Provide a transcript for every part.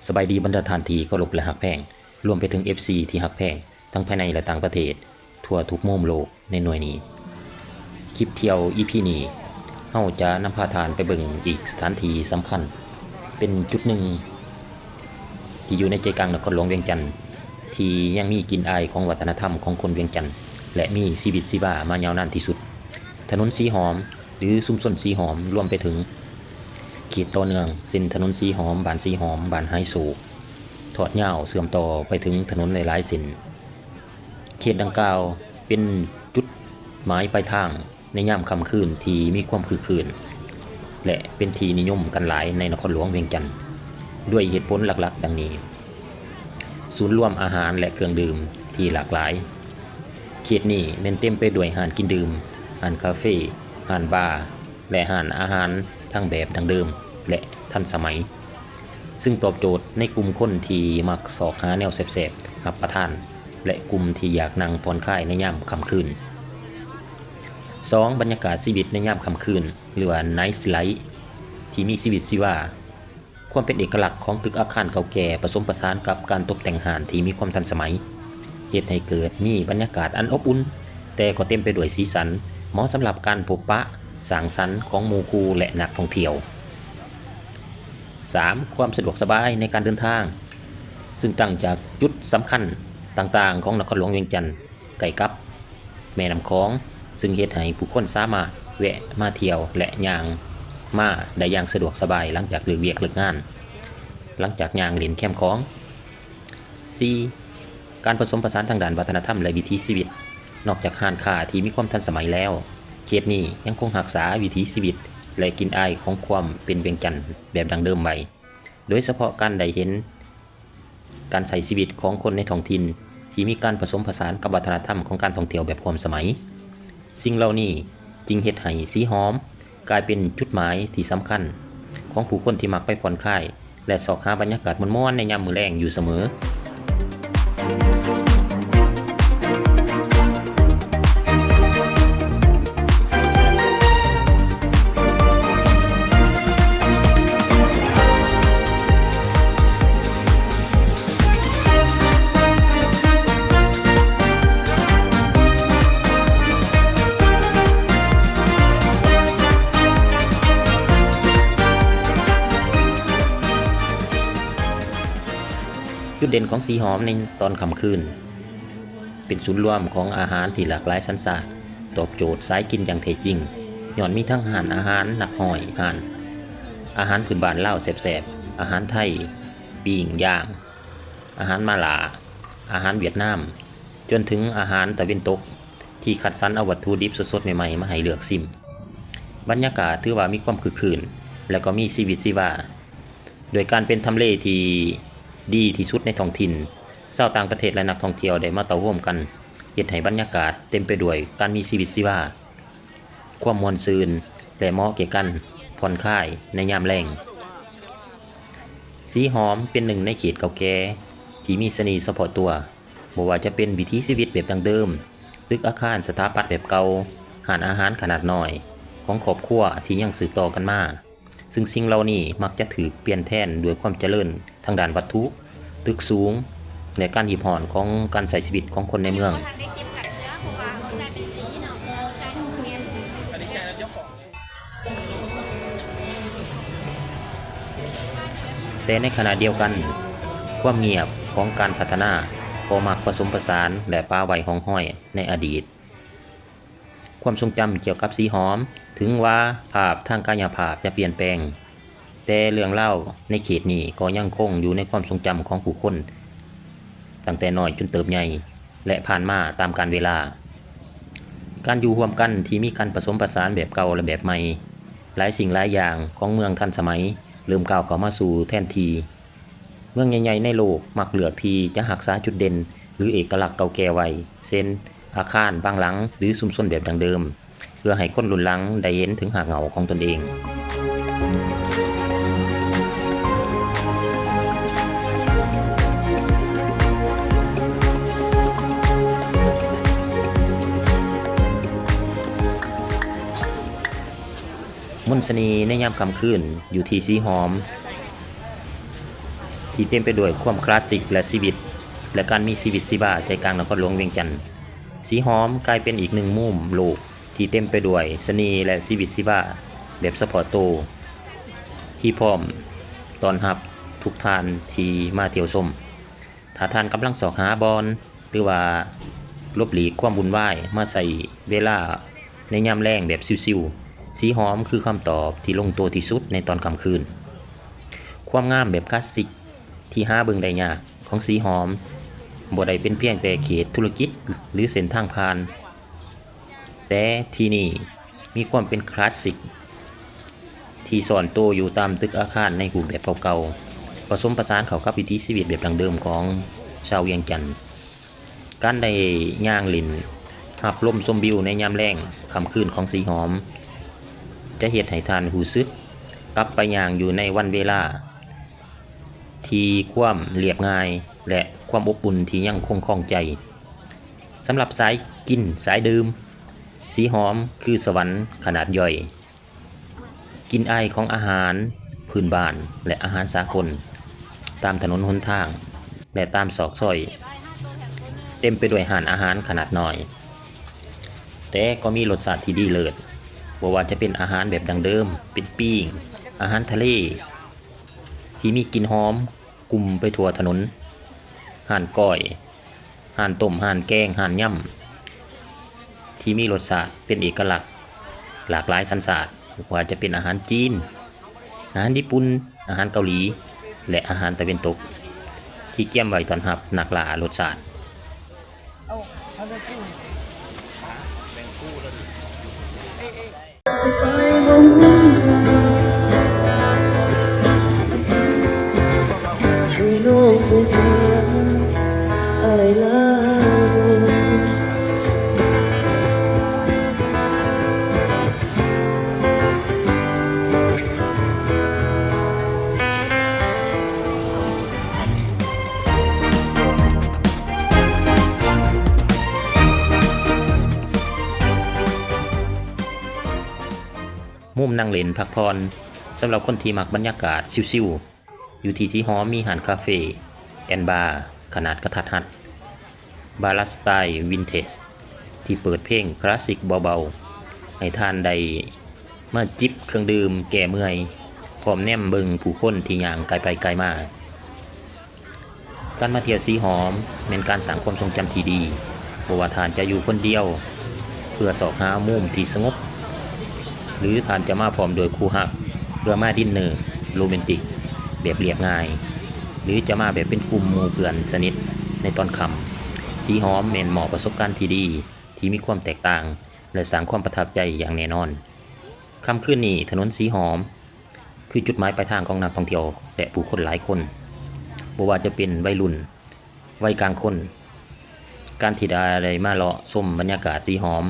ສະບາຍດີບັນດາທ່ານທີ່ເຄົາລົບ ແລະ ຮັກແພງ, ລວມໄປເຖິງເອັຟຊີທີ່ຮັກແພງ ທັງພາຍໃນ ແລະ ຕ່າງປະເທດ ທົ່ວທຸກມຸມໂລກໃນໜ່ວຍນີ້. ຄລິບທ່ຽວອີພີນີ້ ເຮົາຈະນຳພາທ່ານໄປເບິ່ງອີກສະຖານທີ່ສຳຄັນ ເປັນຈຸດໜຶ່ງທີ່ຢູ່ໃນໃຈກາງນະຄອນຫຼວງວຽງຈັນ ທີ່ຍັງມີກິ່ນອາຍຂອງວັດທະນະທຳຂອງຄົນວຽງຈັນ ແລະ ມີຊີວິດຊີວາມາຍາວນານທີ່ສຸດ. ຖະໜົນສີຫອມ ຫຼື ຊຸມຊົນສີຫອມ ລວມໄປເຖິງເຂດຕໍ່ເນື່ອງ ເຊັ່ນ ຖະໜົນສີຫອມ, ບ້ານສີຫອມ, ບ້ານຫາຍໂສກ ທອດຍາວເຊື່ອມຕໍ່ໄປເຖິງຖະໜົນຫຼາຍໆເສັ້ນ. ເຂດດັ່ງກ່າວເປັນຈຸດໝາຍປາຍທາງໃນຍາມຄ່ຳຄືນທີ່ມີຄວາມຄຶກຄື້ນ ແລະ ເປັນທີ່ນິຍົມກັນຫຼາຍໃນນະຄອນຫຼວງວຽງຈັນ ດ້ວຍເຫດຜົນຫຼັກໆດັ່ງນີ້: ສູນລວມອາຫານ ແລະ ເຄື່ອງດື່ມທີ່ຫຼາກຫຼາຍ. ເຂດນີ້ແມ່ນເຕັມໄປດ້ວຍຮ້ານກິນດື່ມ, ຮ້ານກາເຟ, ຮ້ານບາ ແລະ ຮ້ານອາຫານທັງແບບດັ້ງເດີມ ແລະ ທັນສະໄໝ, ຊຶ່ງຕອບໂຈດໃນກຸ່ມຄົນທີ່ມັກຊອກຫາແນວແຊບໆຮັບປະທານ ແລະ ກຸ່ມທີ່ຢາກນັ່ງຜ່ອນຄາຍໃນຍາມຄ່ຳຄືນ. ສອງ, ບັນຍາກາດຊີວິດໃນຍາມຄ່ຳຄືນ ຫຼືວ່າ Night Life ທີ່ມີຊີວິດຊີວາ. ຄວາມເປັນເອກະລັກຂອງຕຶກອາຄານເກົ່າແກ່ ປະສົມປະສານກັບການຕົບແຕ່ງຮ້ານທີ່ມີຄວາມທັນສະໄໝ ເຮັດໃຫ້ເກີດມີບັນຍາກາດອັນອົບອຸ່ນ, ແຕ່ກໍເຕັມໄປດ້ວຍສີສັນ, ເໝາະສຳລັບການພົບປະສ້າງສັນຂອງໝູ່ຄູ່ ແລະ ນັກທ່ອງທ່ຽວ. ສາມ, ຄວາມສະດວກສະບາຍໃນການເດີນທາງ, ຊຶ່ງຕັ້ງຈາກຈຸດສຳຄັນຕ່າງໆຂອງນະຄອນຫຼວງວຽງຈັນ ໃກ້ກັບແມ່ນ້ຳຂອງ, ຊຶ່ງເຮັດໃຫ້ຜູ້ຄົນສາມາດແວະມາທ່ຽວ ແລະ ຍ່າງມາໄດ້ຢ່າງສະດວກສະບາຍ ຫຼັງຈາກເລີກວຽກເລີກງານ, ຫຼັງຈາກຍ່າງຫຼິ້ນແຄມຂອງ. ສີ່, ການປະສົມປະສານທາງດ້ານວັດທະນະທຳ ແລະ ວິຖີຊີວິດ. ນອກຈາກຮ້ານຄ້າທີ່ມີຄວາມທັນສະໄໝແລ້ວ, ເຂດນີ້ຍັງຄົງຮັກສາວິຖີຊີວິດ ແລະ ກິ່ນອາຍຂອງຄວາມເປັນວຽງຈັນແບບດັ້ງເດີມໄວ້, ໂດຍສະເພາະການໄດ້ເຫັນ ການໃຊ້ຊີວິດຂອງຄົນໃນທ້ອງຖິ່ນທີ່ມີການປະສົມປະສານກັບວັດທະນະທຳຂອງການທ່ອງທ່ຽວແບບຮ່ວມສະໄໝ. ສິ່ງເຫຼົ່ານີ້ຈຶ່ງເຮັດໃຫ້ສີຫອມກາຍເປັນຈຸດໝາຍທີ່ສຳຄັນຂອງຜູ້ຄົນທີ່ມັກໄປຜ່ອນຄາຍ ແລະ ຊອກຫາບັນຍາກາດມ່ວນໆໃນຍາມມື້ແລງຢູ່ສະເໝີ. ຈຸດເດັ່ນຂອງສີຫອມໃນຕອນຄ່ຳຄືນ ເປັນສູນລວມຂອງອາຫານທີ່ຫຼາກຫຼາຍສັນຊາດ, ຕອບໂຈດສາຍກິນຢ່າງແທ້ຈິງ, ຍ້ອນມີທັງຮ້ານອາຫານນັບຮ້ອຍຮ້ານ, ອາຫານພື້ນບ້ານລາວແຊບໆ, ອາຫານໄທ, ປີ້ງ, ຍ່າງ, ອາຫານມາລາ, ອາຫານຫວຽດນາມ, ຈົນເຖິງອາຫານຕາເວັນຕົກ ທີ່ຄັດສັນເອົາວັດຖຸດິບສົດໆໃໝ່ໆມາໃຫ້ເລືອກຊິມ. ບັນຍາກາດຖືວ່າມີຄວາມຄຶກຄື້ນ ແລະ ກໍມີຊີວິດຊີວາ. ດ້ວຍການເປັນທຳເລທີ່ດີທີ່ສຸດໃນທ້ອງຖິ່ນ, ຊາວຕ່າງປະເທດ ແລະ ນັກທ່ອງທ່ຽວໄດ້ມາເຕົ້າໂຮມກັນ, ເຮັດໃຫ້ບັນຍາກາດເຕັມໄປດ້ວຍການມີຊີວິດຊີວາ, ຄວາມມ່ວນຊື່ນ ແລະ ເໝາະແກ່ການຜ່ອນຄາຍໃນຍາມແລງ. ສີຫອມເປັນໜຶ່ງໃນເຂດເກົ່າແກ່ທີ່ມີສະເໜ່ສະເພາະຕົວ, ບໍ່ວ່າຈະເປັນວິຖີຊີວິດແບບດັ້ງເດີມ, ຕຶກອາຄານສະຖາປັດແບບເກົ່າ, ຮ້ານອາຫານຂະໜາດນ້ອຍຂອງຄອບຄົວທີ່ຍັງສືບຕໍ່ກັນມາ. ຊຶ່ງສິ່ງເຫຼົ່ານີ້ມັກຈະຖືກປ່ຽນແທນດ້ວຍຄວາມຈະເລີນທາງດ້ານວັດຖຸ, ຕຶກສູງ ແລະ ການຮີບຮ້ອນຂອງການໃຊ້ຊີວິດຂອງຄົນໃນເມືອງ. ແຕ່ໃນຂະນະດຽວກັນ, ຄວາມງຽບຂອງການພັດທະນາກໍມັກປະສົມປະສານ ແລະ ປະໄວ້ຮ່ອງຮອຍໃນອະດີດ. ຄວາມຊົງຈຳກ່ຽວກັບສີຫອມ, ເຖິງວ່າພາບທາງກາຍະພາບຈະປ່ຽນແປງ, ແຕ່ເລື່ອງລາວໃນເຂດນີ້ກໍຍັງຄົງຢູ່ໃນຄວາມຊົງຈຳຂອງຜູ້ຄົນຕັ້ງແຕ່ນ້ອຍຈົນເຕີບໃຫຍ່ ແລະ ຜ່ານມາຕາມການເວລາ. ການຢູ່ຮ່ວມກັນທີ່ມີການປະສົມປະສານແບບເກົ່າ ແລະ ແບບໃໝ່, ຫຼາຍສິ່ງຫຼາຍຢ່າງຂອງເມືອງທັນສະໄໝເລີ່ມກ້າວເຂົ້າມາສູ່ແທນທີ່. ເມືອງໃຫຍ່ໆໃນໂລກມັກເລືອກທີ່ຈະຮັກສາຈຸດເດັ່ນ ຫຼື ເອກະລັກເກົ່າແກ່ໄວ້, ເຊັ່ນ ອາຄານບາງຫຼັງ ຫຼື ຊຸມຊົນແບບດັ້ງເດີມ, ເພື່ອໃຫ້ຄົນລຸ້ນຫຼັງໄດ້ເຫັນເຖິງຮາກເຫງົ້າຂອງຕົນເອງ. ມົນສະເໜ່ໃນຍາມຄ່ຳຄືນຢູ່ທີ່ສີຫອມ. ທີ່ເຕັມໄປດ້ວຍຄວາມຄລາສສິກ ແລະ ຊີວິດ ແລະ ການມີຊີວິດຊີວາໃຈກາງນະຄອນຫຼວງວຽງຈັນ. ສີຫອມກາຍເປັນອີກໜຶ່ງມຸມໂລກທີ່ເຕັມໄປດ້ວຍສະເໜ່ ແລະ ຊີວິດຊີວາແບບສະເພາະໂຕ ທີ່ພ້ອມຕ້ອນຮັບທຸກທ່ານທີ່ມາທ່ຽວຊົມ. ຖ້າທ່ານກຳລັງຊອກຫາບ່ອນ ຫຼືວ່າຫຼົບຫຼີກຄວາມວຸ່ນວາຍ ມາໃຊ້ເວລາໃນຍາມແລງແບບຊິວໆ, ສີຫອມຄືຄຳຕອບທີ່ລົງຕົວທີ່ສຸດໃນຕອນຄ່ຳຄືນ. ຄວາມງາມແບບຄລາສສິກທີ່ຫາເບິ່ງໄດ້ຍາກຂອງສີຫອມ ບໍ່ໄດ້ເປັນພຽງແຕ່ເຂດທຸລະກິດ ຫຼື ເສັ້ນທາງຜ່ານ, ແຕ່ທີ່ນີ້ມີຄວາມເປັນຄລາສສິກ ທີ່ສ້ອນໂຕຢູ່ຕາມຕຶກອາຄານໃນຮູບແບບເກົ່າໆ, ປະສົມປະສານເຂົ້າກັບວິຖີຊີວິດແບບດັ້ງເດີມຂອງຊາວວຽງຈັນ. ການໄດ້ຍ່າງຫຼິ້ນຮັບລົມຊົມວິວໃນຍາມແລງຄ່ຳຄືນຂອງສີຫອມ ຈະເຮັດໃຫ້ທ່ານຮູ້ສຶກກັບໄປຍ່າງຢູ່ໃນວັນເວລາທີ່ຄວາມລຽບງ່າຍ ແລະ ຄວາມອົບອຸ່ນທີ່ຍັງຄົງຄອງໃຈ. ສຳລັບສາຍກິນສາຍດື່ມ, ສີຫອມຄືສະຫວັນຂະໜາດຍ່ອຍ. ກິ່ນອາຍຂອງອາຫານພື້ນບ້ານ ແລະ ອາຫານສາກົນ ຕາມຖະໜົນຫົນທາງ ແລະ ຕາມຊອກຊອຍ ເຕັມໄປດ້ວຍຮ້ານອາຫານຂະໜາດນ້ອຍ, ແຕ່ກໍມີລົດຊາດທີ່ດີເລີດ, ບໍ່ວ່າຈະເປັນອາຫານແບບດັ້ງເດີມ, ເປັນປີ້ງ, ອາຫານທະເລທີ່ມີກິ່ນຫອມ ກຸ່ມໄປທົ່ວຖະໜົນ, ຮ້ານກ້ອຍ, ຮ້ານຕົ້ມ, ຮ້ານແກງ, ຮ້ານຍຳ ທີ່ມີລົດຊາດເປັນເອກະລັກ, ຫຼາກຫຼາຍສັນຊາດ, ບໍ່ວ່າຈະເປັນອາຫານຈີນ, ອາຫານຍີ່ປຸ່ນ, ອາຫານເກົາຫຼີ ແລະ ອາຫານຕາເວັນຕົກ ທີ່ກຽມໄວ້ຕ້ອນຮັບນັກລ່າລົດຊາດ.ມຸມນັ່ງຫຼິ້ນພັກຜ່ອນ ສຳລັບຄົນທີ່ມັກບັນຍາກາດຊິວໆ, ຢູ່ທີ່ສີຫອມມີຮ້ານຄາເຟ ແອນບາ ຂະໜາດກະທັດຮັດ, ບາລາສະໄຕວິນເທຈ ທີ່ເປີດເພງຄລາສສິກເບົາໆ ໃຫ້ທ່ານໄດ້ມາຈິບເຄື່ອງດື່ມແກ້ເມື່ອຍ ພ້ອມແນມເບິ່ງຜູ້ຄົນທີ່ຍ່າງກາຍໄປກາຍມາ. ການມາທ່ຽວສີຫອມແມ່ນການສ້າງຄວາມຊົງຈຳທີ່ດີ, ບໍ່ວ່າທ່ານຈະຢູ່ຄົນດຽວເພື່ອຊອກຫາມຸມທີ່ສະຫງົບ ຫຼື ທ່ານຈະມາພ້ອມດ້ວຍຄູ່ຮັກເພື່ອມາດິນເນີໂຣແມນຕິກແບບລຽບງ່າຍ ຫຼື ຈະມາແບບເປັນກຸ່ມໝູ່ເພື່ອນສະໜິດໃນຕອນຄ່ຳ, ສີຫອມແມ່ນມອບປະສົບການທີ່ດີ ທີ່ມີຄວາມແຕກຕ່າງ ແລະ ສ້າງຄວາມປະທັບໃຈຢ່າງແນ່ນອນ. ຄ່ຳຄືນນີ້ ຖະໜົນສີຫອມ ຄືຈຸດໝາຍປາຍທາງຂອງນັກທ່ອງທ່ຽວ ແລະ ຜູ້ຄົນຫຼາຍຄົນ, ບໍ່ວ່າຈະເປັນໄວລຸ້ນ, ໄວກາງຄົນ. ການທີ່ໄດ້ ໄດ້ມາເລາະຊົມບັນຍາກາດສີຫອມ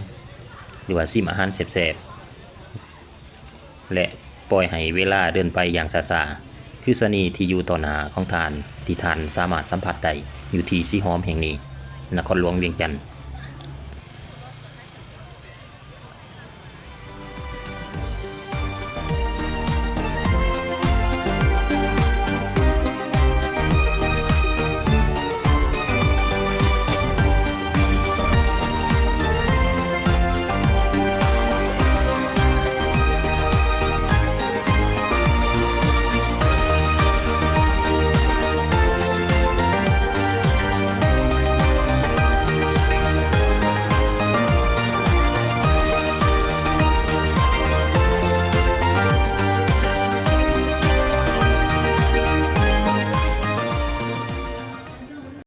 ຫຼືວ່າຊິມອາຫານແຊບໆ ແລະ ປ່ອຍໃຫ້ເວລາເດີນໄປຢ່າງຊ້າໆ ຄືສະເໜ່ທີ່ຢູ່ຕໍ່ໜ້າຂອງທ່ານ ທີ່ທ່ານສາມາດສຳຜັດໄດ້ຢູ່ທີ່ສີຫອມແຫ່ງນີ້, ນະຄອນຫຼວງວຽງຈັນ.